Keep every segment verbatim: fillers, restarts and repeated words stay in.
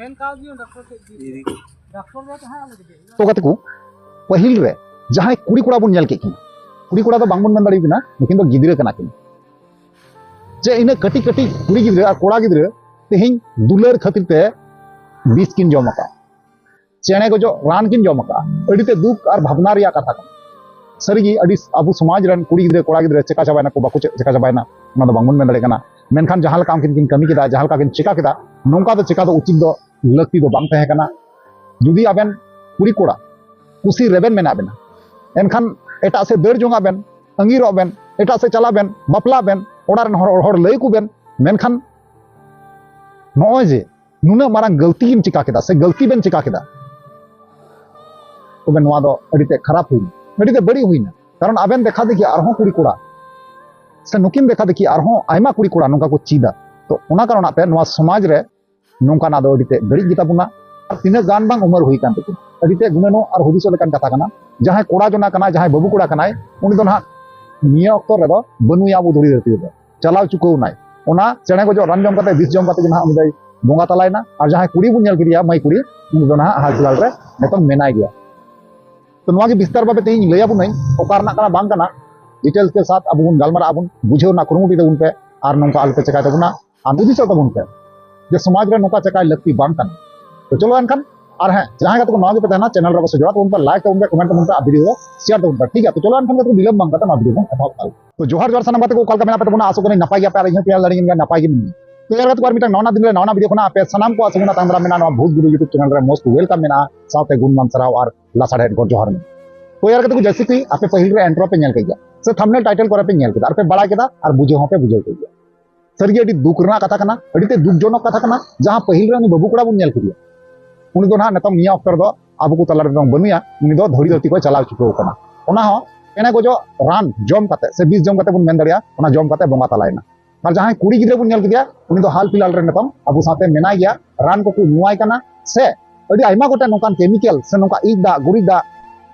ᱢᱮᱱ ᱠᱟᱣᱫᱤᱧᱟ ᱰᱟᱠᱛᱚᱨ ᱴᱷᱮᱡ ᱤᱫᱤ᱾ ᱰᱟᱠᱛᱚᱨ ᱫᱚ ᱛᱟᱦᱮᱸ ᱟᱞᱮ ᱜᱮ᱾ ᱛᱚ ᱜᱟᱛᱮ ᱠᱚ, ᱯᱟᱹᱦᱤᱞ ᱨᱮ ᱡᱟᱦᱟᱸᱭ ᱠᱩᱲᱤ ᱠᱚᱲᱟ ᱵᱚᱱ ᱧᱮᱞ ᱠᱮᱫ ᱠᱤᱱᱟ, ᱠᱩᱲᱤ ᱠᱚᱲᱟ ᱫᱚ ᱵᱟᱝᱵᱚᱱ ᱢᱮᱱ ᱫᱟᱲᱮᱭᱟᱠᱚ ᱠᱟᱱᱟ, ᱱᱩᱠᱤᱱ ᱫᱚ ᱜᱤᱫᱽᱨᱟᱹ ᱠᱟᱱᱟ ᱠᱤᱱ᱾ ᱡᱮ ᱤᱱᱟᱹ ᱠᱟᱹᱴᱤᱡ ᱠᱟᱹᱴᱤᱡ ᱠᱩᱲᱤ ᱜᱤᱫᱽᱨᱟᱹ ᱟᱨ ᱠᱚᱲᱟ ᱜᱤᱫᱽᱨᱟᱹ ᱛᱮᱦᱮᱧ ᱫᱩᱞᱟᱹᱲ ᱠᱷᱟᱹᱛᱤᱨ ᱛᱮ ᱵᱤᱥ ᱠᱤᱱ ᱡᱚᱢ ᱟᱠᱟᱫ, ᱪᱮᱬᱮ ᱜᱚᱡᱚᱜ ᱨᱟᱱ ᱠᱤᱱ ᱡᱚᱢ ᱟᱠᱟᱫᱼᱟ᱾ ᱟᱹᱰᱤ ᱛᱮ ᱫᱩᱠ ᱟᱨ ᱵᱷᱟᱵᱽᱱᱟ ᱨᱮᱭᱟᱜ ᱠᱟᱛᱷᱟ ᱠᱟᱱᱟ᱾ ᱥᱟᱹᱨᱤᱜᱮ ᱟᱹᱰᱤ ᱟᱵᱚ ᱥᱚᱢᱟᱡᱽ ᱨᱮᱱ ᱠᱩᱲᱤ ᱜᱤᱫᱽᱨᱟᱹ ᱠᱚᱲᱟ ᱜᱤᱫᱽᱨᱟᱹ ᱪᱮᱠᱟ ᱪᱟᱵᱟᱭᱮᱱᱟ ᱠᱚ, ᱵᱟᱠᱚ ᱪᱮ-, ᱪᱮᱠᱟ ᱪᱟᱵᱟᱭᱮᱱᱟ, ᱚᱱᱟ ᱫᱚ ᱵᱟᱝᱵᱚᱱ ᱢᱮᱱ ᱫᱟᱲᱮᱭᱟᱜ ᱠᱟᱱᱟ᱾ ᱢᱮᱱᱠᱷᱟᱱ ᱡᱟᱦᱟᱸ ᱞᱮᱠᱟ ᱩᱱᱠᱤᱱ ᱠᱤᱱ ᱠᱟᱹᱢᱤ ᱠᱮᱫᱟ, ᱡᱟᱦᱟᱸ ᱞᱮᱠᱟ ᱠᱤᱱ ᱪᱮᱠᱟ ᱠᱮᱫᱟ, ᱱᱚᱝᱠᱟ ᱫᱚ ᱪᱮᱠᱟ ᱫᱚ ᱩᱪᱤᱛ ᱫᱚ ᱞᱟᱹᱠᱛᱤ ᱫᱚ ᱵᱟᱝ ᱛᱟᱦᱮᱸ ᱠᱟᱱᱟ᱾ ᱡᱩᱫᱤ ᱟᱵᱮᱱ ᱠᱩᱲᱤ ᱠᱚᱲᱟ ᱠᱩᱥᱤ ᱨᱮᱵᱮᱱ ᱢᱮᱱᱟᱜ ᱵᱮᱱᱟ, ᱮᱱᱠᱷᱟᱱ ᱮᱴᱟᱜ ᱥᱮᱫ ᱫᱟᱹᱲ ᱡᱚᱝᱟᱜ ᱵᱮᱱ, ᱟᱺᱜᱤᱨᱚᱜ ᱵᱮᱱ, ᱮᱴᱟᱜ ᱥᱮᱫ ᱪᱟᱞᱟᱜ ᱵᱮᱱ, ᱵᱟᱯᱞᱟᱜ ᱵᱮᱱ, ᱚᱲᱟᱜ ᱨᱮᱱ ᱦᱚᱲ, ᱦᱚᱲ ᱞᱟᱹᱭ ᱟᱠᱚ ᱵᱮᱱ᱾ ᱢᱮᱱᱠᱷᱟᱱ ᱱᱚᱜᱼᱚᱭ ᱡᱮ ᱱᱩᱱᱟᱹᱜ ᱢᱟᱨᱟᱝ ᱜᱟᱹᱞᱛᱤ ᱜᱮᱢ ᱪᱤᱠᱟ ᱠᱮᱫᱟ ᱥᱮ ᱜᱟᱹᱞᱛᱤ ᱵᱮᱱ ᱪᱤᱠᱟ ᱠᱮᱫᱟ, ᱛᱚᱵᱮ ᱱᱚᱣᱟ ᱫᱚ ᱟᱹᱰᱤ ᱛᱮ ᱠᱷᱟᱨᱟᱯ ᱦᱩᱭᱱᱟ, ᱟᱹᱰᱤ ᱛᱮ ᱵᱟᱹᱲᱤᱡ ᱦᱩᱭᱱᱟ᱾ ᱠᱟᱨᱚᱱ ᱟᱵᱮᱱ ᱫᱮᱠᱷᱟ ᱫᱮᱠᱷᱤ ᱟᱨᱦᱚᱸ ᱠᱩᱲᱤ ᱠᱚᱲᱟ ᱥᱮ ᱱᱩᱠᱤᱱ ᱫᱮᱠᱷᱟ ᱫᱮᱠᱷᱤ ᱟᱨᱦᱚᱸ ᱟᱭᱢᱟ ᱠᱩᱲᱤ ᱠᱚᱲᱟ ᱱᱚᱝᱠᱟ ᱠᱚ ᱪᱮᱫᱟ᱾ ᱛᱚ ᱚᱱᱟ ᱠᱟᱨᱚᱱᱟᱜ ᱛᱮ ᱱᱚᱣᱟ ᱥᱚᱢᱟᱡᱽ ᱨᱮ ᱱᱚᱝᱠᱟᱱᱟᱜ ᱫᱚ ᱟᱹᱰᱤ ᱛᱮ ᱵᱟᱹᱲᱤᱡ ᱜᱮᱛᱟ ᱵᱚᱱᱟ᱾ ᱟᱨ ᱛᱤᱱᱟᱹᱜ ᱜᱟᱱ ᱵᱟᱝ ᱩᱢᱮᱨ ᱦᱩᱭ ᱠᱟᱱ ᱛᱟᱹᱠᱤᱱ, ᱟᱹᱰᱤ ᱛᱮ ᱜᱩᱱᱟᱹᱱᱚᱜ ᱟᱨ ᱦᱩᱫᱤᱥᱚᱜ ᱞᱮᱠᱟᱱ ᱠᱟᱛᱷᱟ ᱠᱟᱱᱟ᱾ ᱡᱟᱦᱟᱸᱭ ᱠᱚᱲᱟ ᱡᱚᱱᱟ ᱠᱟᱱᱟᱭ, ᱡᱟᱦᱟᱸᱭ ᱵᱟᱹᱵᱩ ᱠᱚᱲᱟ ᱠᱟᱱᱟᱭ, ᱩᱱᱤ ᱫᱚ ᱱᱟᱦᱟᱜ ᱱᱤᱭᱟᱹ ᱚᱠᱛᱚ ᱨᱮᱫᱚ ᱵᱟᱹᱱᱩᱭᱟ ᱟᱵᱚ ᱫᱷᱩᱲᱤ ᱫᱷᱟᱹᱨᱛᱤ ᱨᱮᱫᱚ᱾ ᱪᱟᱞᱟᱣ ᱪᱩᱠᱟᱹᱣ ᱱᱟᱭ᱾ ᱚᱱᱟ ᱪᱮᱬᱮ ᱜᱚᱡᱚᱜ ᱨᱟᱱ ᱡᱚᱢ ᱠᱟᱛᱮ, ᱵᱤᱥ ᱡᱚᱢ ᱠᱟᱛᱮ ᱜᱮ ᱱᱟᱦᱟᱜ ᱩᱱᱤ ᱫᱚᱭ ᱵᱚᱸᱜᱟ ᱛᱟᱞᱟᱭᱮᱱᱟ᱾ ᱟᱨ ᱡᱟᱦᱟᱸᱭ ᱠᱩᱲᱤ ᱵᱚᱱ ᱧᱮᱞ ᱠᱮᱫᱮᱭᱟ, ᱢᱟᱹᱭ ᱠᱩᱲᱤ, ᱩᱱᱤ ᱫᱚ ᱱᱟᱦᱟᱜ ᱦᱟᱥᱯᱟᱛᱟᱞ ᱨᱮ ᱱᱤᱛᱚᱝ ᱢᱮᱱᱟᱭ ᱜᱮᱭᱟ᱾ ᱛᱚ ᱱᱚᱣᱟ ᱜᱮ ᱵᱤᱥᱛᱟᱨ ᱵᱷᱟᱵᱮ ᱛᱮ ᱤᱧ ᱞᱟᱹᱭ ᱟᱵᱚᱱᱟᱹᱧ, ᱚᱠᱟ ᱨᱮᱱᱟᱜ ᱠᱟᱱᱟ ᱵᱟᱝ ᱠᱟᱱᱟ, details ᱠᱮ ᱥᱟᱛᱷ ᱟᱵᱚ ᱵᱚᱱ ᱜᱟᱞᱢᱟᱨᱟᱜ ᱟᱵᱚᱱ, ᱵᱩᱡᱷᱟᱹᱣ ᱨᱮᱱᱟᱜ ᱠᱩᱨᱩᱢᱩᱴᱩᱭ ᱛᱟᱵᱚᱱ ᱯᱮ᱾ ᱟᱨ ᱱᱚᱝᱠᱟ ᱟᱞᱚᱯᱮ ᱪᱮᱠᱟᱭ ᱛᱟᱵᱚᱱᱟ, ᱟᱨ ᱦᱩᱫᱤᱥᱚᱜ ᱛᱟᱵᱚᱱ ᱯᱮ ᱡᱮ ᱥᱚᱢᱟᱡᱽ ᱨᱮ ᱱᱚᱝᱠᱟ ᱪᱮᱠᱟᱭ ᱞᱟᱹᱠᱛᱤ ᱵᱟᱝ ᱠᱟᱱᱟ᱾ ᱛᱚ ᱪᱚᱞᱚ ᱮᱱᱠᱷᱟᱱ, ᱟᱨ ᱦᱮᱸ, ᱡᱟᱦᱟᱸᱭ ᱜᱟᱛᱮ ᱠᱚ ᱱᱟᱣᱟ ᱜᱮᱯᱮ ᱛᱟᱦᱮᱱᱟ, channel ᱨᱮ ᱚᱵᱚᱥᱥᱳᱭ ᱡᱚᱲᱟᱣ ᱛᱟᱵᱚᱱ ᱯᱮ, like ᱛᱟᱵᱚᱱ ᱯᱮ, comment ᱛᱟᱵᱚᱱ ᱯᱮ, ᱟᱨ video ᱫᱚ share ᱛᱟᱵᱚᱱ ᱯᱮ, ᱴᱷᱤᱠ ᱜᱮᱭᱟ? ᱛᱚ ᱪᱚᱞᱚ ᱮᱱᱠᱷᱟᱱ ᱜᱟᱛᱮ ᱠᱚ ᱵᱤᱞᱚᱢ ᱵᱟᱝ ᱠᱟᱛᱮ ᱱᱚᱣᱟ video ᱵᱚᱱ ᱮᱛᱚᱦᱚᱵ ᱠᱟᱜ ᱞᱮᱜᱮ᱾ ᱛᱚ ᱡᱚᱦᱟᱨ ᱡᱚᱦᱟᱨ ᱥᱟᱱᱟᱢ ᱜᱟᱛᱮ ᱠᱚ, ᱚᱠᱟ ᱞᱮᱠᱟ ᱢᱮᱱᱟᱜ ᱯᱮ ᱛᱟᱵᱚᱱᱟ? ᱟᱥᱚᱜ ᱠᱟᱹᱱᱟᱹᱧ ᱱᱟᱯᱟᱭ ᱜᱮᱭᱟᱯᱮ, ᱟᱨ ᱤᱧ ᱦᱚᱸ ᱯᱮ ᱧᱮᱞ ᱫᱟᱲᱮᱭᱟᱹᱧ ᱠᱟᱱ ᱜᱮᱭᱟ, ᱱᱟᱯᱟᱭ ᱜᱮ ᱢᱮᱱᱟᱹᱧᱟ᱾ ᱛᱚ ᱭᱟᱨ ᱜᱟᱛᱮ ᱠᱚ, ᱟᱨ ᱢᱤᱫᱴᱟᱝ ᱱᱟᱣᱟ ᱱᱟᱣᱟ ᱫᱤᱱ ᱨᱮ ᱱᱟᱣᱟ ᱱᱟᱣᱟ video ᱠᱷᱚᱱᱟᱜ ᱟᱯᱮ ᱥᱟᱱᱟᱢ ᱠᱚ ᱟᱥᱚᱜ ᱠᱟᱱᱟ ᱛᱟᱭᱚᱢ ᱫᱟᱨᱟᱢ ᱢᱮᱱᱟᱜᱼᱟ ᱱᱚᱣᱟ ᱵᱷᱩᱛ video YouTube channel ᱨᱮ most welcome ᱢᱮᱱᱟᱜᱼᱟ, ᱥᱟᱶᱛᱮ ᱜᱩᱱᱢᱟᱱ ᱥᱟᱨᱦᱟᱣ ᱟᱨ ᱞᱟᱥᱟᱲᱦᱮᱫ ᱜᱚᱰ ᱡᱚᱦᱟᱨ ᱢᱮᱱᱟᱜᱼᱟ᱾ ᱛᱚ ᱭᱟᱨ ᱜᱟᱛᱮ ᱠᱚ, ᱡᱮᱭᱥᱮ ᱠᱤ ᱟᱯᱮ ᱯᱟᱹᱦᱤᱞ ᱨᱮ intro ᱯᱮ ᱧᱮᱞ ᱠᱮᱫ ᱜᱮᱭᱟ, ᱥᱮ thumbnail title ᱠᱚᱨᱮ ᱯᱮ ᱧᱮᱞ ᱠᱮᱫᱟ, ᱟᱨ ᱯᱮ ᱵᱟᱲᱟᱭ ᱠᱮᱫᱟ, ᱟᱨ ᱵᱩᱡᱷᱟᱹᱣ ᱦᱚᱸᱯᱮ ᱵᱩᱡᱷᱟᱹᱣ ᱠᱮᱫ ᱜᱮᱭᱟ᱾ ᱥᱟᱹᱨᱤᱜᱮ ᱟᱹᱰᱤ ᱫᱩᱠ ᱨᱮᱱᱟᱜ ᱠᱟᱛᱷᱟ ᱠᱟᱱᱟ, ᱟᱹᱰᱤ ᱛᱮ ᱫᱩᱠ ᱡᱚᱱᱚᱠ ᱠᱟᱛᱷᱟ ᱠᱟᱱᱟ᱾ ᱡᱟᱦᱟᱸ ᱯᱟᱹᱦᱤᱞ ᱨᱮ ᱩᱱᱤ ᱵᱟᱹᱵᱩ ᱠᱚᱲᱟ ᱵᱚᱱ ᱧᱮᱞ ᱠᱮᱫᱮᱭᱟ, ᱩᱱᱤ ᱫᱚ ᱱᱟᱦᱟᱜ ᱱᱤᱛᱚᱝ ᱱᱤᱭᱟᱹ ᱚᱠᱛᱚ ᱨᱮᱫᱚ ᱟᱵᱚ ᱠᱚ ᱛᱟᱞᱟ ᱨᱮᱫᱚ ᱵᱟᱹᱱᱩᱭᱟ᱾ ᱩᱱᱤ ᱫᱚ ᱫᱷᱩᱲᱤ ᱫᱷᱟᱹᱨᱛᱤ ᱠᱷᱚᱱ ᱪᱟᱞᱟᱣ ᱪᱩᱠᱟᱹᱣ ᱠᱟᱱᱟ᱾ ᱚᱱᱟ ᱦᱚᱸ ᱪᱮᱬᱮ ᱜᱚᱡᱚᱜ ᱨᱟᱱ ᱡᱚᱢ ᱠᱟᱛᱮ ᱥᱮ ᱵᱤᱥ ᱡᱚᱢ ᱠᱟᱛᱮ ᱵᱚᱱ ᱢᱮᱱ ᱫᱟᱲᱮᱭᱟᱜᱼᱟ, ᱚᱱᱟ ᱡᱚᱢ ᱠᱟᱛᱮ ᱵᱚᱸᱜᱟ ᱛᱟᱞᱟᱭᱮᱱᱟ᱾ ᱟᱨ ᱡᱟᱦᱟᱸᱭ ᱠᱩᱲᱤ ᱜᱤᱫᱽᱨᱟᱹ ᱵᱚᱱ ᱧᱮᱞ ᱠᱮᱫᱮᱭᱟ, ᱩᱱᱤ ᱫᱚ ᱦᱟᱞ ᱯᱷᱤᱞᱦᱟᱞ ᱨᱮ ᱱᱤᱛᱚᱝ ᱟᱵᱚ ᱥᱟᱶᱛᱮ ᱢᱮᱱᱟᱭ ᱜᱮᱭᱟ, ᱨᱟᱱ ᱠᱚᱠᱚ ᱧᱩᱣᱟᱭ ᱠᱟᱱᱟ, ᱥᱮ ᱟᱹᱰᱤ ᱟᱭᱢᱟ ᱜᱚᱴᱮᱱ ᱱᱚᱝᱠᱟᱱ chemical ᱥᱮ ᱱᱚᱝᱠᱟ ᱤᱡ ᱫᱟᱜ, ᱜᱩᱨᱤᱡ ᱫᱟᱜ,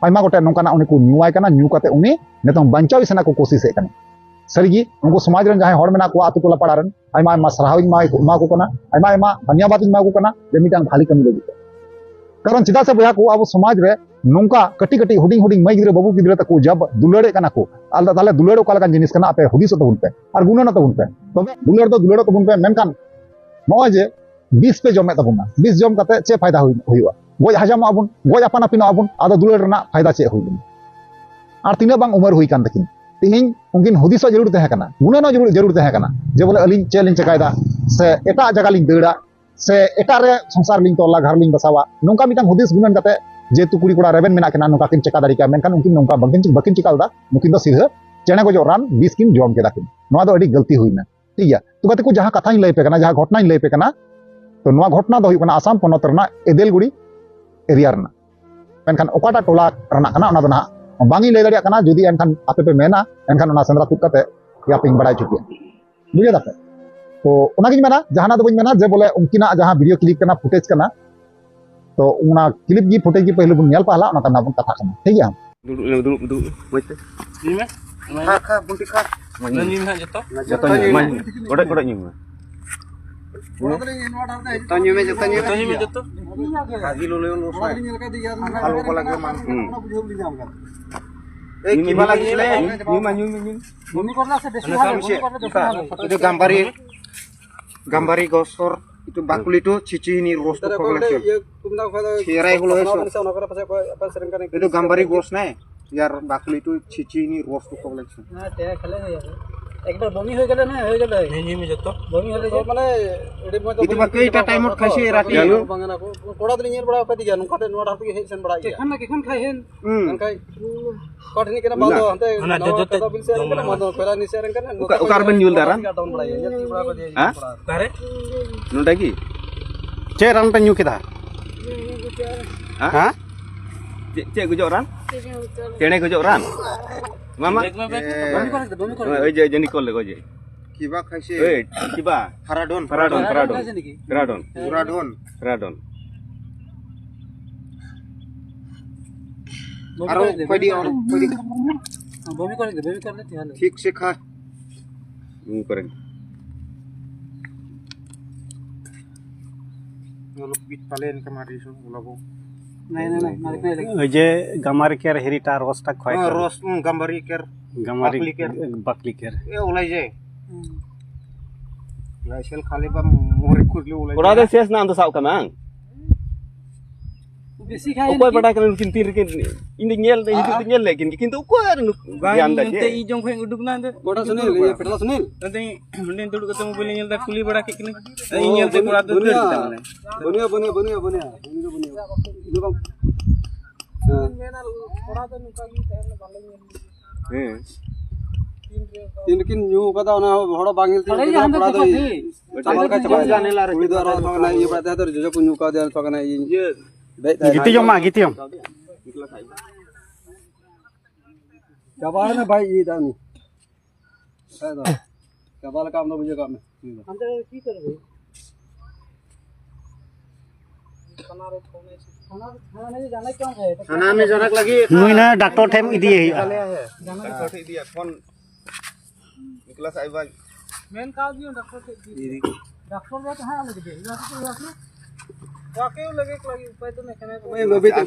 ᱟᱭᱢᱟ ᱜᱚᱴᱮᱱ ᱱᱚᱝᱠᱟᱱᱟᱜ ᱩᱱᱤ ᱠᱚ ᱧᱩᱣᱟᱭ ᱠᱟᱱᱟ, ᱧᱩ ᱠᱟᱛᱮ ᱩᱱᱤ ᱱᱤᱛᱚᱝ ᱵᱟᱧᱪᱟᱣ ᱥᱟᱱᱟ ᱠᱚ ᱠᱳᱥᱤᱥᱮᱫ ᱠᱟᱱᱟ᱾ ᱥᱟᱹᱨᱤᱜᱮ ᱩᱱᱠᱩ ᱥᱚᱢᱟᱡᱽ ᱨᱮᱱ ᱡᱟᱦᱟᱸᱭ ᱦᱚᱲ ᱢᱮᱱᱟᱜ ᱠᱚᱣᱟ ᱟᱹᱛᱩ ᱴᱚᱞᱟ ᱯᱟᱲᱟ ᱨᱮᱱ, ᱟᱭᱢᱟ ᱟᱭᱢᱟ ᱥᱟᱨᱦᱟᱣᱤᱧ ᱮᱢᱟ ᱮᱢᱟ ᱠᱚ ᱠᱟᱱᱟ, ᱟᱭᱢᱟ ᱟᱭᱢᱟ ᱫᱷᱟᱱᱭᱟᱵᱟᱫ ᱤᱧ ᱮᱢᱟ ᱠᱚ ᱠᱟᱱᱟ ᱡᱮ ᱢᱤᱫᱴᱟᱝ ᱵᱷᱟᱞᱤ ᱠᱟᱹᱢᱤ ᱞᱟᱹᱜᱤᱫ ᱛᱮ᱾ ᱠᱟᱨᱚᱱ ᱪᱮᱫᱟᱜ ᱥᱮ ᱵᱚᱭᱦᱟ ᱠᱚ, ᱟᱵᱚ ᱥᱚᱢᱟᱡᱽ ᱨᱮ ᱱᱚᱝᱠᱟ ᱠᱟᱹᱴᱤᱡ ᱠᱟᱹᱴᱤᱡ ᱦᱩᱰᱤᱧ ᱦᱩᱰᱤᱧ ᱢᱟᱹᱭ ᱜᱤᱫᱽᱨᱟᱹ ᱵᱟᱹᱵᱩ ᱜᱤᱫᱽᱨᱟᱹ ᱛᱟᱠᱚ ᱡᱟᱵ ᱫᱩᱞᱟᱹᱲᱮᱫ ᱠᱟᱱᱟ ᱠᱚ, ᱟᱨ ᱛᱟᱦᱞᱮ ᱫᱩᱞᱟᱹᱲ ᱚᱠᱟ ᱞᱮᱠᱟᱱ ᱡᱤᱱᱤᱥ ᱠᱟᱱᱟ ᱟᱯᱮ ᱦᱩᱫᱤᱥᱚᱜ ᱛᱟᱵᱚᱱ ᱯᱮ ᱟᱨ ᱜᱩᱱᱟᱹᱱᱚᱜ ᱛᱟᱵᱚᱱ ᱯᱮ᱾ ᱛᱚᱵᱮ ᱫᱩᱞᱟᱹᱲ ᱫᱚ ᱫᱩᱞᱟᱹᱲᱚᱜ ᱛᱟᱵᱚᱱ ᱯᱮ, ᱢᱮᱱᱠᱷᱟᱱ ᱱᱚᱜᱼᱚᱭ ᱡᱮ ᱵᱤᱥ ᱯᱮ ᱡᱚᱢᱮᱫ ᱛᱟᱵᱚᱱᱟ, ᱵᱤᱥ ᱡᱚᱢ ᱠᱟᱛᱮ ᱪᱮᱫ ᱯᱷᱟᱭᱫᱟ ᱦᱩᱭ-, ᱦᱩᱭᱩᱜᱼᱟ? ᱜᱚᱡ ᱦᱟᱡᱟᱢᱚᱜ ᱟᱵᱚᱱ, ᱜᱚᱡ ᱟᱯᱟᱱ ᱟᱹᱯᱤᱱᱚᱜ ᱟᱵᱚᱱ, ᱟᱫᱚ ᱫᱩᱞᱟᱹᱲ ᱨᱮᱱᱟᱜ ᱯᱷᱟᱭᱫᱟ ᱪᱮᱫ ᱦᱩᱭ ᱞᱮᱱᱟ? ᱟᱨ ᱛᱤᱱᱟᱹᱜ ᱵᱟᱝ ᱩᱢᱮᱨ ᱦᱩᱭ ᱠᱟᱱ ᱛᱟᱹᱠᱤᱱ᱾ ᱛᱮᱦᱮᱧ ᱩᱱᱠᱤᱱ ᱦᱩᱫᱤᱥᱚᱜ ᱡᱟᱹᱨᱩᱲ ᱛᱟᱦᱮᱸ ᱠᱟᱱᱟ, ᱜᱩᱱᱟᱹᱱᱚᱜ ᱡᱟᱹᱨᱩᱲ, ᱡᱟᱹᱨᱩᱲ ᱛᱟᱦᱮᱸ ᱠᱟᱱᱟ ᱡᱮ ᱵᱚᱞᱮ ᱟᱹᱞᱤᱧ ᱪᱮᱫ ᱞᱤᱧ ᱪᱮᱠᱟᱭᱮᱫᱟ, ᱥᱮ ᱮᱴᱟᱜ ᱡᱟᱭᱜᱟ ᱞᱤᱧ ᱫᱟᱹᱲᱟ, ᱥᱮ ᱮᱴᱟᱜ ᱨᱮ ᱥᱚᱝᱥᱟᱨ ᱞᱤᱧ ᱛᱚᱞᱟ, ᱜᱷᱟᱨ ᱞᱤᱧ ᱵᱟᱥᱟᱣᱟ, ᱱᱚᱝᱠᱟ ᱢᱤᱫᱴᱟᱝ ᱦᱩᱫᱤᱥ ᱜᱩᱱᱟᱹᱱ ᱠᱟᱛᱮ ᱡᱮᱦᱮᱛᱩ ᱠᱩᱲᱤ ᱠᱚᱲᱟ ᱨᱮᱵᱮᱱ ᱢᱮᱱᱟᱜ ᱠᱤᱱᱟ, ᱱᱚᱝᱠᱟ ᱠᱤᱱ ᱪᱮᱠᱟ ᱫᱟᱲᱮ ᱠᱮᱭᱟ, ᱢᱮᱱᱠᱷᱟᱱ ᱩᱱᱠᱤᱱ ᱱᱚᱝᱠᱟ ᱵᱟᱹᱠᱤᱱ, ᱵᱟᱹᱠᱤᱱ ᱪᱮᱠᱟ ᱞᱮᱫᱟ, ᱱᱩᱠᱤᱱ ᱫᱚ ᱥᱤᱫᱷᱟᱹ ᱪᱮᱬᱮ ᱜᱚᱡᱚᱜ ᱨᱟᱱ ᱵᱤᱥ ᱠᱤᱱ ᱡᱚᱢ ᱠᱮᱫᱟ ᱠᱤᱱ᱾ ᱱᱚᱣᱟ ᱫᱚ ᱟᱹᱰᱤ ᱜᱟᱹᱞᱛᱤ ᱦᱩᱭᱱᱟ᱾ ᱴᱷᱤᱠ ᱜᱮᱭᱟ, ᱛᱚ ᱜᱟᱛᱮ ᱠᱚ, ᱡᱟᱦᱟᱸ ᱠᱟᱛᱷᱟᱧ ᱞᱟᱹᱭ ᱟᱯᱮ ᱠᱟᱱᱟ, ᱡᱟᱦᱟᱸ ᱜᱷᱚᱴᱚᱱᱟᱧ ᱞᱟᱹᱭ ᱟᱯᱮ ᱠᱟᱱᱟ, ᱛᱚ ᱱᱚᱣᱟ ᱜᱷᱚᱴᱚᱱᱟ ᱫᱚ ᱦᱩᱭᱩᱜ ᱠᱟᱱᱟ ᱟᱥᱟᱢ ᱯᱚᱱᱚᱛ ᱨᱮᱱᱟᱜ ᱮᱫᱮᱞᱜᱩᱲᱤ ᱮᱨᱤᱭᱟ ᱨᱮᱱᱟᱜ᱾ ᱢᱮᱱᱠᱷᱟᱱ ᱚᱠᱟᱴᱟᱜ ᱴᱚᱞᱟ ᱨᱮᱱᱟᱜ ᱠᱟᱱᱟ, ᱚᱱᱟ ᱫᱚ ᱱᱟᱦᱟᱜ ᱵᱟᱝ ᱤᱧ ᱞᱟᱹᱭ ᱫᱟᱲᱮᱭᱟᱜ ᱠᱟᱱᱟ᱾ ᱡᱩᱫᱤ ᱮᱱᱠᱷᱟᱱ ᱟᱯᱮ ᱯᱮ ᱢᱮᱱᱟ, ᱮᱱᱠᱷᱟᱱ ᱚᱱᱟ ᱥᱮᱸᱫᱽᱨᱟ ᱛᱩᱫ ᱠᱟᱛᱮ ᱟᱯᱮᱧ ᱵᱟᱲᱟᱭ ᱦᱚᱪᱚ ᱯᱮᱭᱟ᱾ ᱵᱩᱡᱷᱟᱹᱣ ᱫᱟᱯᱮ? ᱛᱚ ᱚᱱᱟᱜᱤᱧ ᱢᱮᱱᱟ, ᱡᱟᱦᱟᱱᱟᱜ ᱫᱚ ᱵᱟᱹᱧ ᱢᱮᱱᱟ ᱡᱮ ᱵᱚᱞᱮ ᱩᱱᱠᱤᱱᱟᱜ ᱡᱟᱦᱟᱸ ᱵᱷᱤᱰᱤᱭᱳ ᱠᱞᱤᱯ ᱠᱟᱱᱟ, ᱯᱷᱩᱴᱮᱡᱽ ᱠᱟᱱᱟ, ᱛᱚ ᱚᱱᱟ ᱠᱞᱤᱯ ᱜᱮ, ᱯᱷᱩᱴᱮᱡᱽ ᱜᱮ ᱯᱟᱹᱦᱤᱞ ᱵᱚᱱ ᱧᱮᱞ ᱯᱟᱦᱞᱟ, ᱚᱱᱟ ᱛᱟᱭᱚᱢ ᱵᱚᱱ ᱠᱟᱛᱷᱟ ᱠᱟᱱᱟ, ᱴᱷᱤᱠ ᱜᱮᱭᱟ? ᱫᱩᱲᱩᱵ, ᱫᱩᱲᱩᱵ, ᱫᱩᱲᱩᱵ, ᱢᱚᱡᱽ ᱛᱮ᱾ ᱧᱩᱭ ᱢᱮ᱾ ᱠᱷᱟ, ᱠᱷᱟ, ᱵᱩᱱᱴᱤ ᱠᱷᱟ᱾ ᱢᱟ ᱧᱩᱭ ᱢᱮ ᱦᱟᱸᱜ ᱡᱚᱛᱚ᱾ ᱡᱚᱛᱚ ᱧᱩᱭ ᱢᱮ, ᱢᱟ ᱧᱩᱭ ᱢᱮ᱾ ᱜᱚᱰᱮᱡ, ᱜᱚᱰᱮᱡ ᱧᱩᱭ ᱢᱮ᱾ ᱡᱚᱛᱚ ᱧᱩᱭ ᱢᱮ, ᱡᱚᱛᱚ ᱧᱩᱭ ᱢᱮ᱾ ᱡᱚᱛᱚ ᱧᱩᱭ ᱢᱮ, ᱡᱚᱛᱚ᱾ ᱵᱷᱟᱜᱤ ᱞᱚᱞᱚ ᱞᱚᱞᱚ ᱥᱟᱭ᱾ ᱟᱞᱚ ᱠᱚ ᱞᱟᱜᱮ ᱢᱟ᱾ ᱦᱩᱸ᱾ ᱮᱭ, ᱧᱩᱭ ᱢᱮ, ᱠᱤᱵᱟ ᱞᱟᱜᱮ ᱞᱮ᱾ ᱧᱩᱭ ᱢᱮ, ᱧᱩᱭ ᱢᱮ, ᱧᱩᱭ ᱢᱮ᱾ ᱵᱚᱢᱤ ᱠᱚᱨᱞᱟ ᱥᱮ ᱵᱮᱥᱤ ᱚᱱᱟ ᱦᱟᱞᱮ, ᱠᱟᱢ ᱵᱚᱢᱤ ᱪᱮᱫ? ᱠᱚᱨᱞᱟ ᱵᱮᱥᱤ ᱦᱟᱞᱮ᱾ ᱜᱟᱢᱵᱟᱨᱤ, ᱜᱟᱢᱵᱟᱨᱤ ᱜᱚᱥᱚᱨ, ᱤᱛᱩ ᱵᱟᱠᱩᱞᱤ ᱴᱩ ᱪᱷᱤᱪᱤ ᱦᱤᱱᱤ ᱨᱳᱥᱴ ᱠᱚ ᱵᱚᱞᱮ ᱪᱮᱫ? ᱤᱭᱟᱹ ᱠᱚ ᱢᱮᱱᱟᱜ ᱠᱚ ᱠᱷᱟᱡ ᱫᱚ ᱪᱮᱦᱨᱟ ᱦᱤᱞᱳᱜ ᱦᱮᱸ ᱥᱮ? ᱚᱱᱟ ᱠᱚᱨᱮ ᱯᱟᱥᱮᱡ ᱚᱠᱚᱭ ᱟᱯᱮ ᱥᱮᱫ ᱨᱮᱱ ᱠᱟᱱ ᱤᱫᱩ ᱜᱟᱢᱵᱟᱨᱤ ᱜᱚᱥ ᱱᱟᱭ, ᱭᱟᱨ ᱵᱟᱠᱩᱞᱤ ᱴᱩ ᱪᱷᱤᱪᱤ ᱦᱤᱱᱤ ᱨᱳᱥᱴ ᱠᱚ ᱵᱚᱞᱮ ᱪᱮᱫ? ᱦᱮᱸ, ᱛᱮ ᱠᱷᱟᱞᱮ ᱦᱩᱭᱩᱜᱼᱟ᱾ ᱮᱠᱫᱚᱢ ᱵᱚᱢᱤ ᱦᱩᱭ ᱜᱮᱞᱮ ᱱᱟ, ᱦᱩᱭ ᱜᱮᱞᱮ᱾ ᱦᱮᱸ, ᱧᱩᱭ ᱢᱮ ᱡᱚᱛᱚ᱾ ᱵᱚᱢᱤ ᱦᱩᱭ ᱞᱮ ᱛᱚ ᱢᱟᱱᱮ ᱟᱹᱰᱤ ᱢᱚᱡᱽ ᱤᱛᱩ ᱵᱟᱠᱩ ᱤᱴᱟ ᱴᱟᱭᱢ ᱚᱴ ᱠᱷᱟᱥᱤ ᱨᱟᱴᱤ᱾ ᱵᱟᱝ ᱠᱟᱱᱟ ᱠᱚ᱾ ᱠᱚᱲᱟ ᱫᱚᱞᱤᱧ ᱧᱮᱞ ᱵᱟᱲᱟ ᱟᱠᱟᱫ ᱜᱮᱭᱟ, ᱱᱚᱝᱠᱟ ᱛᱮ ᱱᱚᱣᱟ ᱰᱟᱦᱟᱨ ᱛᱮᱜᱮ ᱦᱮᱡ ᱥᱮᱱ ᱵᱟᱲᱟᱜ ᱜᱮᱭᱟ᱾ ᱮᱠᱷᱟᱱ ᱫᱚ, ᱮᱠᱷᱟᱱ ᱠᱷᱟᱡ ᱦᱮᱱ᱾ ᱦᱩᱸ᱾ ᱢᱮᱱᱠᱷᱟᱡ ᱚᱠᱟ ᱴᱷᱮᱱ ᱠᱟᱱᱟ ᱵᱟᱝ ᱫᱚ ᱦᱟᱱᱛᱮ ᱚᱱᱟ ᱱᱟᱣᱟ ᱡᱚᱡᱚ ᱛᱮᱫ ᱠᱟᱫᱟ ᱵᱤᱞ ᱥᱮᱫ ᱡᱚᱢ ᱨᱮᱱ ᱠᱟᱱᱟ ᱢᱮ᱾ ᱵᱟᱝ ᱫᱚ ᱠᱚᱭᱞᱟ ᱱᱤᱥ ᱥᱮᱫ ᱨᱮᱱ ᱠᱟᱱᱟ᱾ ᱚᱠᱟ, ᱚᱠᱟ ᱨᱮᱵᱮᱱ ᱧᱩ ᱞᱮᱫᱟ ᱨᱟᱱ? ᱰᱟᱣᱩᱱ ᱵᱟᱲᱟᱭᱟ, ᱧᱮᱞ ᱵᱟᱲᱟ ᱠᱟᱫᱮᱭᱟ, ᱦᱮᱸ? ᱧᱮᱞ ᱵᱟᱲᱟ᱾ ᱚᱠᱟᱨᱮ? ᱱᱚᱰᱮ ᱜᱮ? ᱪᱮᱫ ᱨᱟᱱ ᱯᱮ ᱧᱩ ᱠᱮᱫᱟ? ᱦᱮᱸ? ᱦᱮᱸ? ᱪᱮᱫ, ᱪᱮᱫ ᱜᱚᱡᱚᱜ ᱨᱟᱱ? ᱪᱮᱬᱮ ᱜᱚᱡᱚᱜ ᱨᱟᱱ? ᱢᱟᱢᱟ? ᱵᱮᱜᱽ ᱢᱮ, ᱵᱮᱜᱽ ᱢᱮ, ᱵᱮᱜᱽ ᱢᱮ᱾ ᱵᱚᱢᱤ ᱠᱚᱨᱮ ᱫᱚ, ᱵᱚᱢᱤ ᱠᱚᱨᱮ ᱫᱚ᱾ ᱳᱭ ᱡᱮ, ᱡᱮ ᱱᱤᱠᱚᱞ ᱞᱮ ᱜᱚᱡᱮ᱾ ᱠᱤᱵᱟ ᱠᱷᱟᱭᱥᱮ? ᱮᱭ, ᱠᱤᱵᱟ᱾ ᱯᱷᱟᱨᱟᱰᱚᱱ᱾ ᱯᱷᱟᱨᱟᱰᱚᱱ, ᱯᱷᱟᱨᱟᱰᱚᱱ᱾ ᱯᱷᱟᱨᱟᱰᱚᱱ᱾ ᱠᱷᱟᱭᱥᱮ ᱱᱤᱠᱤ? ᱯᱷᱟᱨᱟᱰᱚᱱ᱾ ᱯᱷᱟᱨᱟᱰᱚᱱ᱾ ᱯᱷᱟᱨᱟᱰᱚᱱ᱾ ᱵᱚᱢᱤ ᱟᱨᱚ ᱠᱚᱨᱮ ᱫᱚ, ᱠᱚᱭᱰᱤ, ᱵᱚᱢᱤ ᱟᱨᱚ ᱠᱚᱨᱮ ᱫᱚ᱾ ᱠᱚᱭᱰᱤ᱾ ᱵᱚᱢᱤ ᱠᱚᱨᱮ ᱫᱚ, ᱵᱚᱢᱤ ᱠᱚᱨᱮ ᱫᱚ ᱛᱟᱦᱮᱸ ᱞᱮᱱᱟ᱾ ᱴᱷᱤᱠ ᱥᱮ ᱠᱷᱟ᱾ ᱱᱤᱭᱟᱹ ᱠᱚᱨᱮ᱾ ᱚᱞᱚᱜ ᱵᱤᱫ ᱯᱟᱞᱮᱱ ᱠᱟᱢᱟ ᱨᱤᱥᱩ ᱚᱞᱚᱜᱚ᱾ ᱱᱟᱭ, ᱱᱟᱭ, ᱱᱟᱭ, ᱢᱟᱨᱮ ᱠᱟᱭ ᱞᱟᱹᱜᱤᱫ᱾ ᱚᱡᱮ ᱜᱟᱢᱟᱨᱤ ᱠᱮᱨ ᱦᱮᱨᱤᱴᱟ ᱨᱚᱥᱴᱟ ᱠᱷᱚᱭ ᱦᱮᱸ, ᱠᱚ᱾ ᱨᱚᱥ, ᱩᱸ, ᱜᱟᱢᱵᱟᱨᱤ ᱠᱮᱨ, ᱜᱟᱢᱟᱨᱤ ᱵᱟᱠᱞᱤ ᱠᱮᱨ᱾ ᱵᱟᱠᱞᱤ ᱠᱮᱨ᱾ ᱮ, ᱚᱞᱟᱭ ᱡᱮ᱾ ᱦᱩᱸ᱾ ᱞᱟᱭᱥᱮᱞ ᱠᱷᱟᱞᱤ ᱵᱟᱢ ᱢᱚᱨᱮ ᱠᱷᱩᱡ ᱞᱮ ᱚᱞᱟᱭ ᱠᱚᱲᱟ ᱡᱮ᱾ ᱫᱚ ᱥᱮᱥ ᱱᱟ ᱟᱢ ᱫᱚ ᱥᱟᱵ ᱠᱟᱢ ᱵᱟᱝ? ᱵᱮᱥᱤ ᱠᱷᱟᱭ ᱚᱠᱚᱭ ᱞᱮᱠᱤᱱ ᱵᱟᱰᱟᱭ ᱠᱟᱱᱟ ᱱᱩᱠᱤᱱ ᱛᱤᱱ ᱨᱮᱠᱤᱱ ᱤᱧ ᱫᱚ ᱧᱮᱞ ᱫᱟᱹᱧ, ᱦᱤᱡᱩᱜ ᱫᱚ ᱧᱮᱞ ᱞᱮᱫ ᱠᱤᱱ ᱜᱮ, ᱠᱤᱱᱛᱩ ᱚᱠᱚᱭ ᱱᱩᱠ-, ᱵᱟᱝ, ᱫᱷᱮᱭᱟᱱ ᱫᱟ ᱤᱧ ᱡᱮ? ᱚᱱᱛᱮ ᱤᱧ ᱡᱚᱝ ᱠᱷᱚᱱ ᱩᱰᱩᱠ ᱮᱱᱟ, ᱚᱸᱰᱮ ᱯᱮᱴᱨᱳᱞ ᱥᱩᱱᱤᱞ, ᱤᱭᱟᱹ, ᱯᱮᱴᱨᱳᱞ ᱥᱩᱱᱤᱞ᱾ ᱚᱸᱰᱮᱧ, ᱚᱸᱰᱮᱧ ᱫᱩᱲᱩᱵ ᱠᱟᱛᱮ ᱢᱳᱵᱟᱭᱤᱞ ᱤᱧ ᱧᱮᱞ ᱮᱫᱟ, ᱠᱩᱞᱤ ᱵᱟᱲᱟ ᱠᱮᱫ ᱠᱤᱱᱟᱹᱧ᱾ ᱚ, ᱤᱧ ᱧᱮᱞ ᱛᱮ ᱵᱟᱹᱱᱩᱭᱟ, ᱠᱚᱲᱟ ᱫᱚ ᱫᱟᱹᱲ ᱵᱟᱹᱱᱩᱭᱟ᱾ ᱠᱮᱫᱟ ᱵᱚᱞᱮ᱾ ᱵᱟᱹᱱᱩᱭᱟ, ᱵᱟᱹᱱᱩᱭᱟ, ᱵᱟᱹᱱᱩᱭᱟ, ᱵᱟᱹᱱᱩᱭᱟ᱾ ᱩᱱᱤ ᱫᱚ ᱵᱟᱝ᱾ ᱦᱮᱸ᱾ ᱦᱮᱸ᱾ ᱛᱤᱱ ᱨᱮᱠᱤᱱ ᱧᱩ ᱠᱟᱫᱟ, ᱚᱱᱟ ᱦᱚᱲ ᱵᱟᱝ ᱧᱮᱞ ᱛᱮ ᱚᱸᱰᱮ ᱜᱮ ᱠᱚᱲᱟ ᱫᱚᱭ ᱦᱟᱸᱰᱮ ᱪᱟᱵᱟ ᱞᱮᱠᱟ ᱪᱟᱵᱟᱭᱮᱱᱟ᱾ ᱠᱩᱲᱤ ᱫᱚ ᱟᱨᱚ ᱛᱷᱚᱲᱟ ᱜᱟᱱ ᱤᱭᱟᱹ ᱵᱟᱲᱟᱭ ᱛᱟᱦᱮᱸ ᱫᱚ, ᱡᱚᱡᱚ ᱠᱚ ᱧᱩ ᱠᱟᱣᱫᱮᱭᱟ, ᱛᱷᱚᱲᱟ ᱜᱟᱱ ᱤᱭᱟᱹ ᱫᱮᱡ ᱛᱟᱦᱮᱸ ᱜᱤᱛᱤᱡᱚᱜ ᱢᱟ, ᱜᱤᱛᱤᱡᱚᱜ᱾ ᱪᱟᱵᱟᱭᱮᱱᱟ, ᱵᱟᱭ ᱤᱭᱟᱹᱭᱮᱫᱟ ᱩᱱᱤ᱾ ᱠᱷᱟᱡ ᱫᱚ᱾ ᱪᱟᱵᱟ ᱞᱮᱠᱟ ᱟᱢ ᱫᱚ ᱵᱩᱡᱷᱟᱹᱣ ᱠᱟᱜ ᱢᱮ᱾ ᱦᱟᱱᱛᱮ ᱪᱮᱫ ᱠᱚᱨᱮ? ᱦᱟᱱᱟ ᱢᱮ ᱡᱟᱱᱟᱠ ᱞᱟᱹᱜᱤᱫ᱾ ᱱᱩᱭ ᱱᱟ ᱰᱟᱠᱛᱚᱨ ᱴᱷᱮᱱ ᱤᱫᱤᱭᱮ ᱦᱩᱭᱩᱜᱼᱟ᱾ ᱰᱟᱠᱛᱚᱨ ᱴᱷᱮᱱ ᱤᱫᱤᱭᱟ, ᱯᱷᱳᱱ ᱱᱤᱠᱞᱟᱥ ᱟᱡ ᱵᱟᱭ᱾ ᱢᱮᱱ ᱠᱟᱣᱫᱤᱧᱟ ᱰᱟᱠᱛᱚᱨ ᱴᱷᱮᱱ ᱤᱫᱤ᱾ ᱰᱟᱠᱛᱚᱨ ᱫᱚ ᱛᱟᱦᱮᱸ ᱟᱞᱮ ᱜᱮ, ᱤᱭᱟᱹ ᱠᱟᱛᱮ ᱤᱭᱟᱹ ᱠᱟᱛᱮ᱾ ᱠᱚᱣᱟ ᱠᱮᱣ ᱞᱟᱹᱜᱤᱫ, ᱞᱟᱹᱜᱤᱫ ᱩᱯᱟᱹᱭ ᱫᱚ ᱱᱮᱠᱷᱟᱱ ᱫᱚ᱾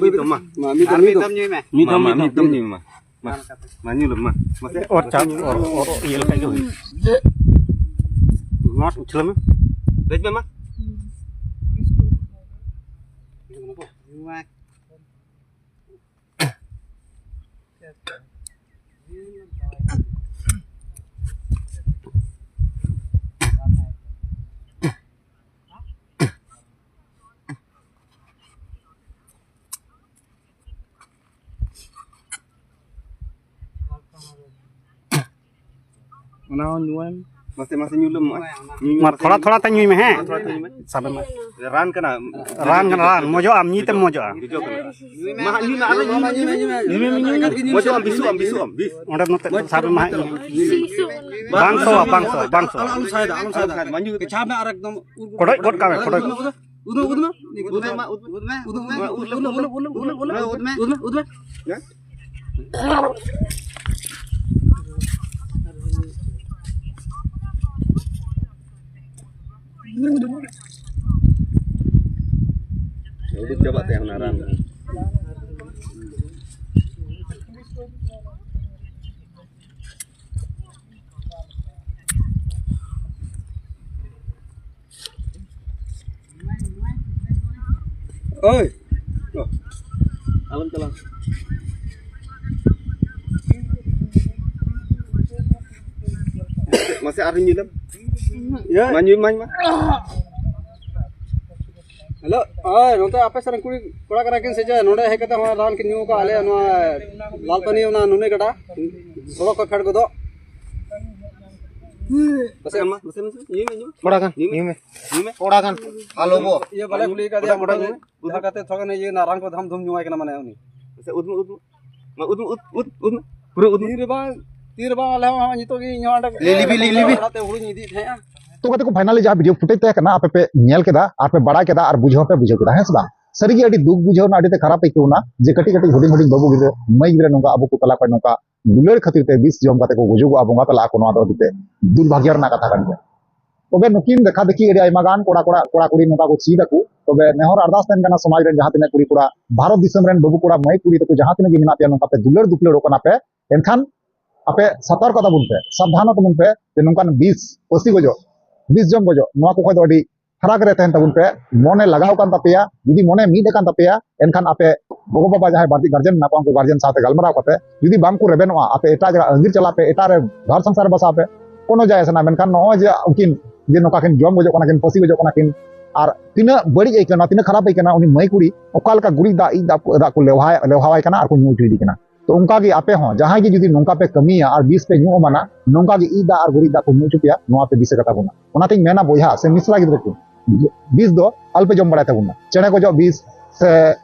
ᱢᱤᱫ ᱫᱚᱢ ᱢᱟ᱾ ᱢᱤᱫ ᱫᱚᱢ ᱧᱩᱭ ᱢᱮ᱾ ᱢᱤᱫ ᱫᱚᱢ, ᱢᱤᱫ ᱫᱚᱢ ᱧᱩᱭ ᱢᱮ᱾ ᱢᱟ, ᱢᱟ, ᱧᱩ ᱞᱮᱢ ᱢᱟ᱾ ᱢᱟᱥᱮ᱾ ᱚᱨ ᱪᱟ-, ᱚᱨ, ᱚᱨ ᱤᱭᱟᱹ ᱞᱮᱠᱷᱟᱡ ᱜᱮ ᱦᱩᱭᱩᱜᱼᱟ᱾ ᱢᱚᱴ ᱩᱪᱷᱞᱟᱹ ᱢᱮ᱾ ᱫᱮᱡ ᱢᱮ ᱢᱟ᱾ ᱚᱱᱟ ᱦᱚᱸ ᱧᱩᱣᱟᱭ ᱢᱮ᱾ ᱢᱟᱥᱮ, ᱢᱟᱥᱮ ᱧᱩ ᱞᱮᱢ ᱢᱟ᱾ ᱧᱩ ᱢᱟ, ᱛᱷᱚᱲᱟ ᱛᱷᱚᱲᱟ ᱛᱮ ᱧᱩᱭ ᱢᱮ, ᱦᱮᱸ? ᱛᱷᱚᱲᱟ ᱛᱷᱚᱲᱟ ᱧᱩᱭ ᱢᱮ᱾ ᱥᱟᱵᱮ ᱢᱟ᱾ ᱨᱟᱱ ᱠᱟᱱᱟ, ᱨᱟᱱ ᱠᱟᱱᱟ, ᱨᱟᱱ᱾ ᱢᱚᱡᱚᱜ ᱟᱢ, ᱧᱩᱭ ᱛᱮᱢ ᱢᱚᱡᱚᱜᱼᱟ᱾ ᱧᱩᱭ ᱢᱮ, ᱧᱩᱭ ᱢᱮ, ᱟᱨᱦᱚᱸ ᱧᱩᱭ ᱢᱮ, ᱧᱩᱭ ᱢᱮ, ᱧᱩᱭ ᱢᱮ᱾ ᱧᱩᱭ ᱢᱮ, ᱧᱩᱭ ᱢᱮ, ᱧᱩᱭ ᱢᱮ᱾ ᱢᱚᱡᱚᱜ ᱟᱢ, ᱵᱤᱥᱩᱜ ᱟᱢ, ᱵᱤᱥᱩᱜ ᱟᱢ, ᱵᱤᱥ᱾ ᱚᱸᱰᱮ ᱱᱚᱛᱮ ᱥᱟᱵᱮ ᱢᱟ ᱦᱟᱸᱜ᱾ ᱵᱟᱝ ᱥᱚᱣᱟ, ᱵᱟᱝ ᱥᱚᱣᱟ, ᱵᱟᱝ ᱥᱚᱣᱟ᱾ ᱟᱞᱚᱢ ᱥᱟᱭᱫᱟ, ᱟᱞᱚᱢ ᱥᱟᱭᱫᱟ᱾ ᱢᱟ ᱧᱩ᱾ ᱯᱮᱪᱷᱟᱣ ᱢᱮ ᱟᱨ ᱮᱠᱫᱚᱢ ᱩᱨ-, ᱠᱚᱰᱚᱡ ᱜᱚᱫ ᱠᱟᱜ ᱢᱮ, ᱠᱚᱰᱚᱡ᱾ ᱩᱫᱩᱜ ᱢᱮ, ᱩᱫᱩᱜ ᱢᱮ᱾ ᱩᱫᱩᱜ ᱢᱮ, ᱩᱫᱩᱜ ᱢᱮ, ᱩᱫᱩᱜ ᱢᱮ, ᱩᱫᱩᱜ ᱢᱮ, ᱩᱫᱩᱜ ᱢᱮ, ᱩᱫᱩᱜ ᱢᱮ᱾ ᱩᱰᱩᱠ ᱪᱟᱵᱟᱜ ᱛᱟᱭᱟ ᱚᱱᱟ ᱨᱟᱱ᱾ ᱳᱭ, ᱟᱞᱚᱢ ᱪᱟᱞᱟᱣ᱾ ᱢᱟᱥᱮ ᱟᱨᱦᱚᱸ ᱧᱩᱭ ᱞᱮᱢ᱾ ᱢᱟ ᱧᱩᱭ ᱢᱟᱧ ᱢᱟ᱾ ᱦᱮᱞᱳ, ᱳᱭ, ᱱᱚᱛᱮ ᱟᱯᱮ ᱥᱮᱫ ᱨᱮᱱ ᱠᱩᱲᱤ ᱠᱚᱲᱟ ᱠᱟᱱᱟ ᱠᱤᱱ ᱥᱮ ᱪᱮᱫ? ᱱᱚᱰᱮ ᱦᱮᱡ ᱠᱟᱛᱮ ᱦᱚᱸ ᱨᱟᱱ ᱠᱤᱱ ᱧᱩ ᱟᱠᱟᱫᱼᱟ, ᱟᱞᱮ ᱱᱚᱣᱟ ᱞᱟᱞᱯᱟᱹᱱᱤ ᱚᱱᱟ ᱱᱩᱱᱟᱹᱭ ᱜᱟᱰᱟ ᱥᱚᱲᱚᱠ ᱠᱚ ᱯᱷᱮᱰ ᱜᱚᱫᱚᱜ᱾ ᱢᱟᱥᱮ, ᱢᱟ, ᱢᱟᱥᱮ, ᱢᱟᱥᱮ, ᱧᱩᱭ ᱢᱮ, ᱧᱩᱭ ᱢᱮ᱾ ᱛᱷᱚᱲᱟ ᱜᱟᱱ ᱧᱩᱭ ᱢᱮ᱾ ᱧᱩᱭ ᱢᱮ᱾ ᱛᱷᱚᱲᱟ ᱜᱟᱱ᱾ ᱟᱞᱚ ᱵᱚ᱾ ᱤᱭᱟᱹ ᱵᱟᱞᱮ ᱠᱩᱞᱤ ᱠᱟᱫᱮᱭᱟ, ᱜᱚᱴᱟ, ᱜᱚᱴᱟ ᱧᱩᱭ ᱢᱮ᱾ ᱡᱟᱦᱟᱸ ᱠᱟᱛᱮ ᱛᱷᱚᱲᱟ ᱜᱟᱱ ᱤᱭᱟᱹ ᱨᱟᱱ ᱠᱚ ᱫᱷᱟᱢ ᱫᱷᱩᱢ ᱧᱩᱣᱟᱭ ᱠᱟᱱᱟ ᱢᱟᱱᱮ ᱩᱱᱤ᱾ ᱟᱪᱪᱷᱟ, ᱩᱫ ᱢᱮ, ᱩᱫ ᱢᱮ᱾ ᱢᱟ, ᱩᱫ ᱢᱮ, ᱩᱫ, ᱩᱫ, ᱩᱫ ᱢᱮ᱾ ᱯᱩᱨᱟᱹ ᱩᱫ ᱢᱮ᱾ ᱛᱤ ᱨᱮ ᱵᱟᱝ, ᱛᱤ ᱨᱮ ᱵᱟᱝ, ᱟᱞᱮ ᱦᱚᱸ ᱱᱤᱛᱚᱜ ᱜᱮ ᱤᱧ ᱦᱚᱸ ᱚᱸᱰᱮ ᱞᱤ-, ᱞᱤᱵᱤ, ᱞᱤ-, ᱞᱤᱵᱤ᱾ ᱚᱲᱟᱜ ᱛᱮ ᱦᱩᱲᱩᱧ ᱤᱫᱤᱭᱮᱫ ᱛᱟᱦᱮᱸᱜᱼᱟ᱾ ᱛᱚ ᱜᱟᱛᱮ ᱠᱚ, finally ᱡᱟᱦᱟᱸ video footage ᱛᱟᱦᱮᱸ ᱠᱟᱱᱟ, ᱟᱯᱮ ᱯᱮ ᱧᱮᱞ ᱠᱮᱫᱟ, ᱟᱨ ᱯᱮ ᱵᱟᱲᱟᱭ ᱠᱮᱫᱟ, ᱟᱨ ᱵᱩᱡᱷᱟᱹᱣ ᱦᱚᱸᱯᱮ ᱵᱩᱡᱷᱟᱹᱣ ᱠᱮᱫᱟ, ᱦᱮᱸ ᱥᱮ ᱵᱟᱝ? ᱥᱟᱹᱨᱤᱜᱮ ᱟᱹᱰᱤ ᱫᱩᱠ ᱵᱩᱡᱷᱟᱹᱣ ᱮᱱᱟ, ᱟᱹᱰᱤ ᱛᱮ ᱠᱷᱟᱨᱟᱯ ᱟᱹᱭᱠᱟᱹᱣ ᱮᱱᱟ ᱡᱮ ᱠᱟᱹᱴᱤᱡ ᱠᱟᱹᱴᱤᱡ ᱦᱩᱰᱤᱧ ᱦᱩᱰᱤᱧ ᱵᱟᱹᱵᱩ ᱜᱤᱫᱽᱨᱟᱹ, ᱢᱟᱹᱭ ᱜᱤᱫᱽᱨᱟᱹ ᱱᱚᱝᱠᱟ ᱟᱵᱚ ᱠᱚ ᱛᱟᱞᱟ ᱠᱷᱚᱱ ᱱᱚᱝᱠᱟ ᱫᱩᱞᱟᱹᱲ ᱠᱷᱟᱹᱛᱤᱨ ᱛᱮ ᱵᱤᱥ ᱡᱚᱢ ᱠᱟᱛᱮ ᱠᱚ ᱜᱩᱡᱩᱜᱚᱜᱼᱟ, ᱵᱚᱸᱜᱟ ᱛᱟᱞᱟᱜ ᱟᱠᱚ, ᱱᱚᱣᱟ ᱫᱚ ᱟᱹᱰᱤ ᱛᱮ ᱫᱩᱨᱵᱷᱟᱜᱽᱭᱚ ᱨᱮᱱᱟᱜ ᱠᱟᱛᱷᱟ ᱠᱟᱱ ᱜᱮᱭᱟ᱾ ᱛᱚᱵᱮ ᱱᱩᱠᱤᱱ ᱫᱮᱠᱷᱟ ᱫᱮᱠᱷᱤ ᱟᱹᱰᱤ ᱟᱭᱢᱟ ᱜᱟᱱ ᱠᱚᱲᱟ, ᱠᱚᱲᱟ, ᱠᱚᱲᱟ ᱠᱩᱲᱤ ᱱᱚᱝᱠᱟ ᱠᱚ ᱪᱮᱫ ᱟᱠᱚ᱾ ᱛᱚᱵᱮ ᱱᱮᱦᱚᱨ ᱟᱨᱫᱟᱥ ᱛᱟᱦᱮᱱ ᱠᱟᱱᱟ ᱥᱚᱢᱟᱡᱽ ᱨᱮᱱ ᱡᱟᱦᱟᱸ ᱛᱤᱱᱟᱹᱜ ᱠᱩᱲᱤ ᱠᱚᱲᱟ ᱵᱷᱟᱨᱚᱛ ᱫᱤᱥᱚᱢ ᱨᱮᱱ ᱵᱟᱹᱵᱩ ᱠᱚᱲᱟ ᱢᱟᱹᱭ ᱠᱩᱲᱤ ᱛᱟᱠᱚ ᱡᱟᱦᱟᱸ ᱛᱤᱱᱟᱹᱜ ᱜᱮ ᱢᱮᱱᱟᱜ ᱯᱮᱭᱟ, ᱱᱚᱝᱠᱟ ᱯᱮ ᱫᱩᱞᱟᱹᱲ ᱫᱩᱯᱞᱟᱹᱲᱚᱜ ᱠᱟᱱᱟ ᱯᱮ, ᱮᱱᱠᱷᱟᱱ ᱟᱯᱮ ᱥᱚᱛᱚᱨᱠᱚ ᱛᱟᱵᱚᱱ ᱯᱮ, ᱥᱟᱵᱫᱷᱟᱱᱚᱜ ᱛᱟᱵᱚᱱ ᱯᱮ ᱡᱮ ᱱᱚᱝᱠᱟᱱ ᱵᱤᱥ, ᱯᱟᱹᱥᱤ ᱜᱚᱡᱚᱜ, ᱵᱤᱥ ᱡᱚᱢ ᱜᱚᱡᱚᱜ, ᱱᱚᱣᱟ ᱠᱚ ᱠᱷᱚᱱ ᱫᱚ ᱟᱹᱰᱤ ᱯᱷᱟᱨᱟᱠ ᱨᱮ ᱛᱟᱦᱮᱱ ᱛᱟᱵᱚᱱ ᱯᱮ᱾ ᱢᱚᱱᱮ ᱞᱟᱜᱟᱣ ᱟᱠᱟᱱ ᱛᱟᱯᱮᱭᱟ, ᱡᱩᱫᱤ ᱢᱚᱱᱮ ᱢᱤᱫ ᱟᱠᱟᱱ ᱛᱟᱯᱮᱭᱟ, ᱮᱱᱠᱷᱟᱱ ᱟᱯᱮ ᱜᱚᱜᱚ ᱵᱟᱵᱟ ᱡᱟᱦᱟᱸᱭ ᱵᱟᱹᱲᱛᱤ ᱜᱟᱨᱡᱮᱱ ᱢᱮᱱᱟᱜ ᱠᱚᱣᱟ, ᱩᱱᱠᱩ ᱜᱟᱨᱡᱮᱱ ᱥᱟᱶᱛᱮ ᱜᱟᱞᱢᱟᱨᱟᱣ ᱠᱟᱛᱮ ᱡᱩᱫᱤ ᱵᱟᱝ ᱠᱚ ᱨᱮᱵᱮᱱᱚᱜᱼᱟ, ᱟᱯᱮ ᱮᱴᱟᱜ ᱡᱟᱭᱜᱟ ᱟᱹᱜᱤᱨ ᱪᱟᱞᱟᱜ ᱯᱮ, ᱮᱴᱟᱜ ᱨᱮ ᱜᱷᱚᱨ ᱥᱚᱝᱥᱟᱨ ᱨᱮ ᱵᱟᱥᱟᱜ ᱯᱮ, ᱠᱳᱱᱳ ᱡᱟᱭᱜᱟ ᱥᱟᱱᱟ᱾ ᱢᱮᱱᱠᱷᱟᱱ ᱱᱚᱜᱼᱚᱭ ᱡᱮ ᱩᱱᱠᱤᱱ ᱡᱮ ᱱᱚᱝᱠᱟ ᱠᱤᱱ ᱡᱚᱢ ᱜᱚᱡᱚᱜ ᱠᱟᱱᱟ ᱠᱤᱱ, ᱯᱟᱹᱥᱤ ᱜᱚᱡᱚᱜ ᱠᱟᱱᱟ ᱠᱤᱱ, ᱟᱨ ᱛᱤᱱᱟᱹᱜ ᱵᱟᱹᱲᱤᱡ ᱟᱹᱭᱠᱟᱹᱣ ᱮᱱᱟ, ᱛᱤᱱᱟᱹᱜ ᱠᱷᱟᱨᱟᱯ ᱟᱹᱭᱠᱟᱹᱣ ᱮᱱᱟ, ᱩᱱᱤ ᱢᱟᱹᱭ ᱠᱩᱲᱤ ᱚᱠᱟ ᱞᱮᱠᱟ ᱜᱩᱨᱤᱡ ᱫᱟᱜ, ᱤᱡ ᱫᱟᱜ, ᱫᱟᱜ ᱠᱚ ᱞᱮᱣᱦᱟ, ᱞᱮᱣᱦᱟᱣᱟᱭ ᱠᱟᱱᱟ ᱟᱨ ᱠᱚ ᱧᱩ ᱦᱚᱪᱚᱭᱮᱫᱮ ᱠᱟᱱᱟ᱾ ᱛᱚ ᱚᱱᱠᱟ ᱜᱮ ᱟᱯᱮ ᱦᱚᱸ ᱡᱟᱦᱟᱸᱭ ᱜᱮ ᱡᱩᱫᱤ ᱱᱚᱝᱠᱟ ᱯᱮ ᱠᱟᱹᱢᱤᱭᱟ ᱟᱨ ᱵᱤᱥ ᱯᱮ ᱧᱩ ᱮᱢᱟᱱᱟ, ᱱᱚᱝᱠᱟ ᱜᱮ ᱤᱡ ᱫᱟᱜ ᱟᱨ ᱜᱩᱨᱤᱡ ᱫᱟᱜ ᱠᱚ ᱧᱩ ᱦᱚᱪᱚ ᱯᱮᱭᱟ, ᱱᱚᱣᱟ ᱯᱮ ᱫᱤᱥᱟᱹ ᱠᱟᱛᱟ ᱵᱚᱱᱟ᱾ ᱚᱱᱟᱛᱤᱧ ᱢᱮᱱᱟ ᱵᱚᱭᱦᱟ ᱥᱮ ᱢᱤᱥᱨᱟ ᱜᱤᱫᱽᱨᱟᱹ ᱠᱚ, ᱵᱤᱥ ᱫᱚ ᱟᱞᱚᱯᱮ ᱡᱚᱢ ᱵᱟᱲᱟᱭ ᱛᱟᱵᱚᱱᱟ᱾ ᱪᱮᱬᱮ ᱜᱚᱡᱚᱜ ᱵᱤᱥ ᱥᱮ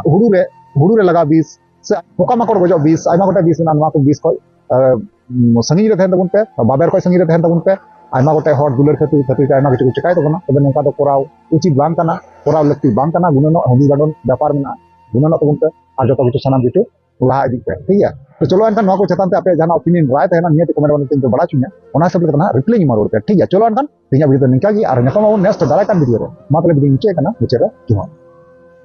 ᱦᱩᱲᱩ ᱨᱮ, ᱦᱩᱲᱩ ᱨᱮ ᱞᱟᱜᱟᱣ ᱵᱤᱥ ᱥᱮ ᱯᱚᱠᱟ ᱢᱟᱠᱚᱲ ᱜᱚᱡᱚᱜ ᱵᱤᱥ, ᱟᱭᱢᱟ ᱜᱚᱴᱮᱡ ᱵᱤᱥ ᱢᱮᱱᱟᱜᱼᱟ, ᱱᱚᱣᱟ ᱠᱚ ᱵᱤᱥ ᱠᱷᱚᱡ, ᱟᱸ, ᱥᱟᱺᱜᱤᱧ ᱨᱮ ᱛᱟᱦᱮᱱ ᱛᱟᱵᱚᱱ ᱯᱮ, ᱵᱟᱵᱮᱨ ᱠᱷᱚᱡ ᱥᱟᱺᱜᱤᱧ ᱨᱮ ᱛᱟᱦᱮᱱ ᱛᱟᱵᱚᱱ ᱯᱮ᱾ ᱟᱭᱢᱟ ᱜᱚᱴᱮᱡ ᱦᱚᱲ ᱫᱩᱞᱟᱹᱲ ᱠᱷᱟᱹᱛᱤᱨ, ᱠᱷᱟᱹᱛᱤᱨ ᱛᱮ ᱟᱭᱢᱟ ᱠᱤᱪᱷᱩ ᱠᱚ ᱪᱮᱠᱟᱭ ᱛᱟᱵᱚᱱᱟ, ᱛᱚᱵᱮ ᱱᱚᱝᱠᱟ ᱫᱚ ᱠᱚᱨᱟᱣ ᱩᱪᱤᱛ ᱵᱟᱝ ᱠᱟᱱᱟ, ᱠᱚᱨᱟᱣ ᱞᱟᱹᱠᱛᱤ ᱵᱟᱝ ᱠᱟᱱᱟ᱾ ᱜᱩᱱᱟᱹᱱᱚᱜ ᱦᱩᱫᱤᱥ ᱜᱟᱰᱚᱱ ᱵᱮᱯᱟᱨ ᱢᱮᱱᱟᱜᱼᱟ, ᱜᱩᱱᱟᱹᱱᱚᱜ ᱛᱟᱵᱚᱱ ᱯᱮ᱾ ᱟᱨ ᱡᱚᱛᱚ ᱠᱤᱪᱷᱩ ᱥᱟᱱᱟᱢ ᱠᱤᱪᱷᱩ ᱞᱟᱦᱟ ᱤᱫᱤᱜ ᱯᱮ, ᱴᱷᱤᱠ ᱜᱮᱭᱟ? ᱛᱚ ᱪᱚᱞᱚ ᱮᱱᱠᱷᱟᱱ ᱱᱚᱣᱟ ᱠᱚ ᱪᱮᱛᱟᱱ ᱛᱮ ᱟᱯᱮᱭᱟᱜ ᱡᱟᱦᱟᱱᱟᱜ opinion, ᱨᱟᱭ ᱛᱟᱦᱮᱱᱟ, ᱱᱤᱭᱟᱹ ᱛᱮ comment ᱵᱟᱲᱟ ᱦᱚᱪᱚᱧᱟ, ᱚᱱᱟ ᱦᱤᱥᱟᱹᱵ ᱞᱮᱠᱟᱛᱮ ᱱᱟᱦᱟᱜ reply ᱤᱧ ᱮᱢᱟ ᱨᱩᱣᱟᱹᱲ ᱯᱮᱭᱟ, ᱴᱷᱤᱠ ᱜᱮᱭᱟ? ᱪᱚᱞᱚ ᱮᱱᱠᱷᱟᱱ ᱛᱮᱦᱮᱧᱟᱜ video ᱫᱚ ᱱᱤᱝᱠᱟ ᱜᱮ, ᱟᱨ ᱧᱟᱯᱟᱢ ᱟᱵᱚᱱ next ᱫᱟᱨᱟᱭ ᱠᱟᱱ video ᱨᱮ᱾ ᱢᱟ ᱛᱟᱦᱞᱮ video ᱤᱧ ᱤᱱᱠᱟᱹ ᱠᱟᱱᱟ, ᱢᱩᱪᱟᱹᱫ ᱨᱮ ᱡᱚᱦᱟᱨ᱾